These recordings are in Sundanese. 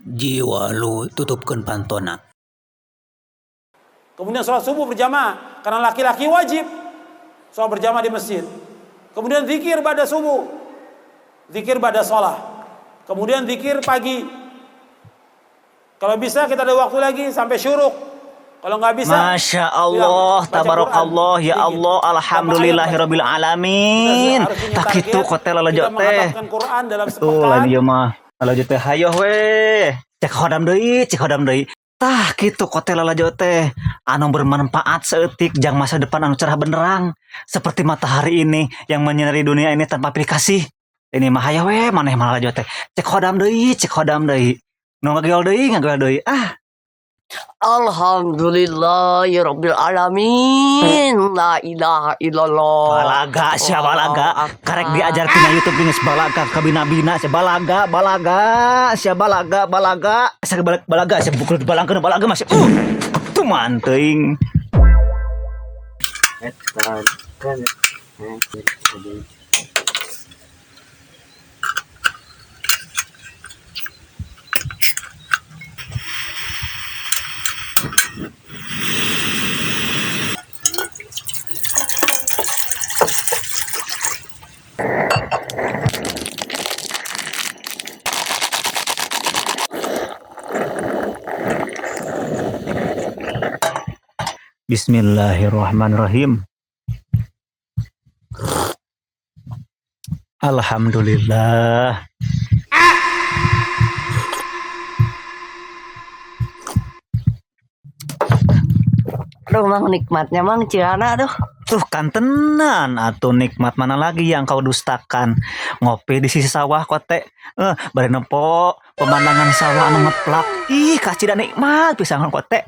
Jiwa lu tutupkeun pantona. Kemudian sholat subuh berjamaah karena laki-laki wajib sholat berjamaah di masjid. Kemudian zikir pada subuh, zikir pada sholat. Kemudian zikir pagi. Kalau bisa kita ada waktu lagi sampai syuruk. Kalau nggak bisa, Masya Allah, bilang, baca tabarakallah, Quran ya sedikit. Allah, Berapa ayat alhamdulillahirabbil baca? alamin. Kita harus punya Tak target, kitu kote lalajo kita teh. menghatamkan Quran dalam Tuh sepekan. lain ieu mah. Lalajo teh hayoh we. Cek hodam deui, cek hodam deui. Tah kitu kote lalajo teh anu bermanfaat saeutik jang masa depan anu cerah benderang seperti matahari ini yang menyinari dunia ini tanpa pilih kasih. Ini mah hayoh we maneh mah lalajo teh. Cek hodam deui, cek hodam deui. Nu ngageol deui, ngageol deui. Ah, Alhamdulillahirabbil alamin. La ilaha illallah. Balaga sia balaga Allahu akbar. karek diajar tina YouTube geus balaga kabina-bina sia balaga balaga sia balaga balaga sia balaga sia pukul balangkeun balaga masih tuman teuing. Bismillahirrahmanirrahim. Alhamdulillah. Aduh, Mang, nikmatnya Mang Ciana aduh. Tuh kan tenan atuh nikmat mana lagi yang kau dustakan. Ngopi di sisi sawah kote. Bari nempo pemandangan sawah anu ngeplak. Ih, kacida nikmat pisan kote.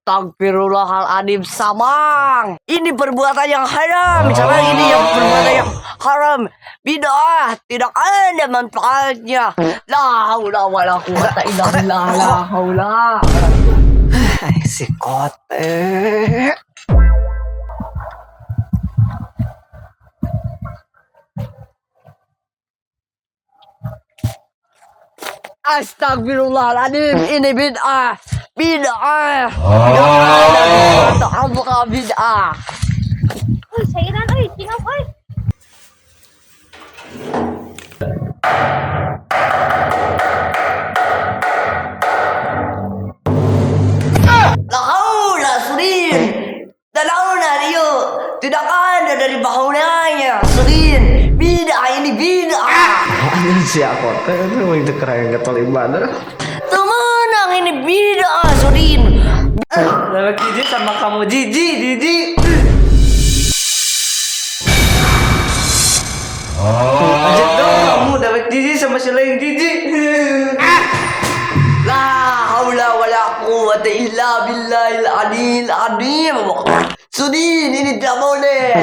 Astagfirullahaladzim, Samang. Ini perbuatan yang haram. Samang, ini yang perbuatan yang haram. Bid'ah, tidak ada manfaatnya. La haula wala quwata illa billah. La haula. Si kote. Astagfirullahaladzim, ini bid'ah. Bid'ah. Oh. Tidak bid'ah. Uy, sairan euy, cingap euy. La haula Surin. Dalauna Rio. Tidak ada dari bahulanya Surin. Bid'ah ini bid'ah. Anjing si kote itu itu keren getol ibadah. Temenang ini bid'ah Surin. Lewat jijik sama kamu jijik jijik. Anjing dong kamu dewek jijik sama si lain jijik. La haula wala quwata illa billahil aliyil azim. Sudin ini tidak boleh.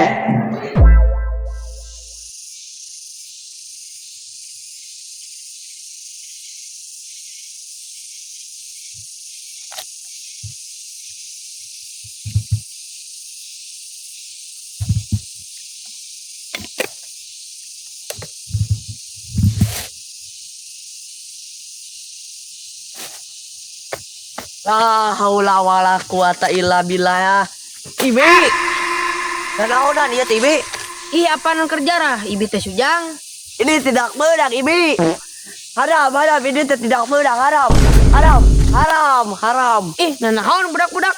La haula wala quwata illa billah. Ibi. Nanaonan ieu teh, Ibi. Ih, apaan kerja rah? Ibi teh sujang. Ini tidak menang, Ibi. Haram, haram, ini teh tidak menang, haram. Haram, haram, haram. Ih, nanaon budak-budak.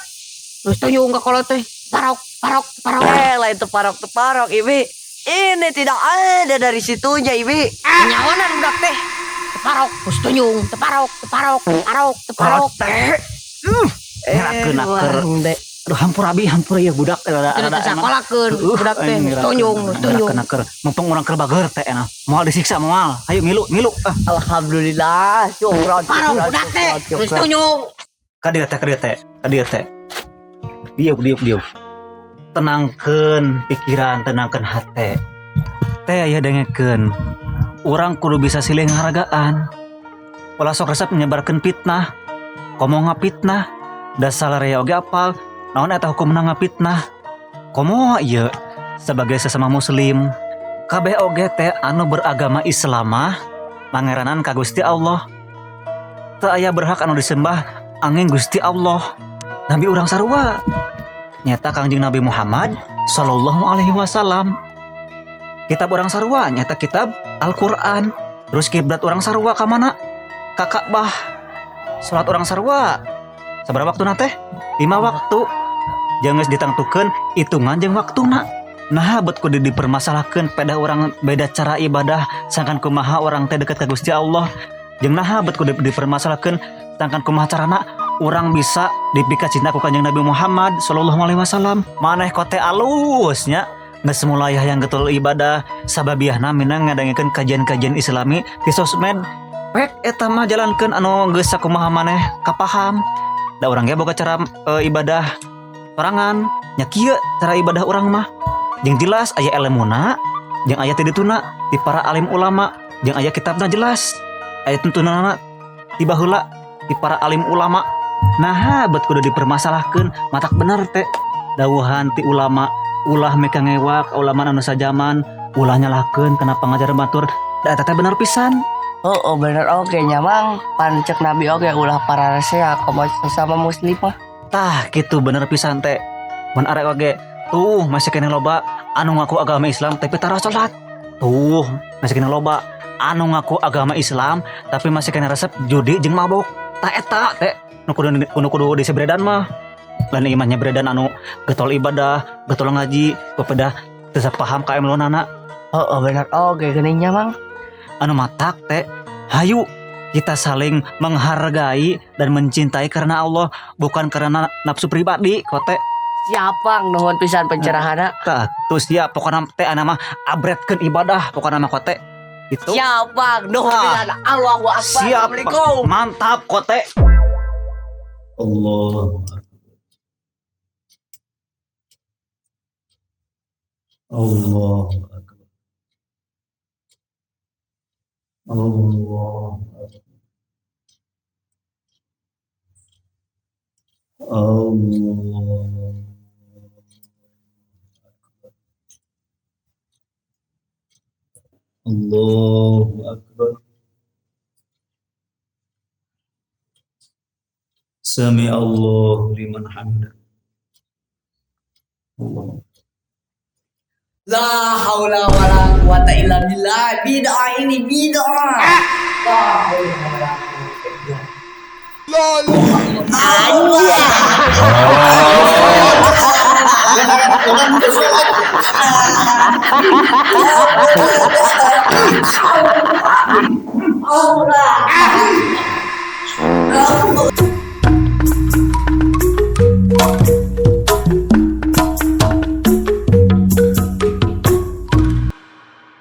Terus tunjung ka kolot teh. Parok, parok, parok. Lain teparok-teparok, Ibi. Ini tidak ada dari situnya, Ibi. Nyawanan budak teh. Teparok, terus tunjung, teparok, teparok, teparok, teparok. Kote. Ngerakeun aker. Wah, Aduh hampura abi hampura ya budak rada Tidak rada disakolakeun budak teh. Tunjung, tunjung. Ngerakeun aker. Mumpung urang keur bager teh enak. Moal disiksa moal. Ayo milu, milu. Ah, Alhamdulillah, syukran, Parok syukran, budak teh. syukran, Terus syukran. tunjung. ka dieu teh, ka dieu teh, ka dieu teh. Dieu, dieu, dieu. Tenangkeun pikiran, tenangkeun hate. Teh aya dengekeun. Urang kudu bisa silih ngahargaan. Ulah sok resep menyebarkeun fitnah. Komo ngapitnah. Dasar rea oge apal. Naon eta hukumna ngapitnah? Komo ieu sebagai sesama muslim. Kabeh oge teh anu beragama Islam mah mangeranan ka Gusti Allah. Teu aya berhak anu disembah angin Gusti Allah. Nabi urang sarua nyata Kangjeng Nabi Muhammad Sallallahu Alaihi Wasallam. Kitab urang sarua nyata kitab Al-Quran. Terus kiblat urang sarua ka mana? Ka Ka'bah. Salat urang sarua sabaraha waktuna teh? 5 waktu. Jangan geus ditangtukeun hitungan jeung waktuna. Nah, bet kudu dipermasalahkeun pada orang beda cara ibadah sangkan kumaha orang teh deket ka Gusti Allah. Jeung naha bet kudu dipermasalahkeun sangkan kumaha carana orang bisa dipika cinta ku Kanjeng Nabi Muhammad sallallahu alaihi wasallam. Maneh kote alus nya geus mulai hayang getol ibadah sababiahna minang ngadangekeun kajian-kajian Islami di sosmed. Pek eta mah jalankeun anu geus sakumaha maneh kapaham. Da urang ge boga cara ibadah sorangan. Nya kieu cara ibadah urang mah. Jeung jelas aya elemuna, jeung aya ti dituna ti para alim ulama, jeung aya kitabna jelas. Aya tuntunanna ti baheula ti para alim ulama. Naha bet kudu dipermasalahkeun matak bener teh dawuhan ti ulama ulah meka ngewak ulama anu sajaman ulah nyalahkeun kana pangajaran batur da eta teh bener pisan. Oh, bener oge nya Mang. Pan cek Nabi oge ulah pararesea komo sesama muslim mah. Tah kitu bener pisan teh. Mun arek oge tuh masih kena loba anu ngaku agama Islam tapi tara salat. Tuh masih kena loba anu ngaku agama Islam tapi masih kena resep judi jeung mabok. Tah eta teh nu kudu disebredan mah. Lain imannya beredan anu getol ibadah, getol ngaji, pepedah teu paham ka emlonana. Oh, bener oge geuning nya Mang. Anu matak teh hayu kita saling menghargai dan mencintai karena Allah bukan karena nafsu pribadi kote. Siapa nuhun pisan pencerahanna? Tah, tuh siap pokona teh ana mah abretkeun ibadah pokona mah kote. Gitu. Siapa nuhun pisan. Allahu akbar. Siap. Assalamualaikum. Mantap kote. Allah. Allah akbar. Allah akbar. Allah akbar. Allahu akbar. Sami Allahu liman hamidah. Allah. La haula wala quwata illa billah. Bid'ah ini bid'ah. La haula wala quwata illa billah. Allah.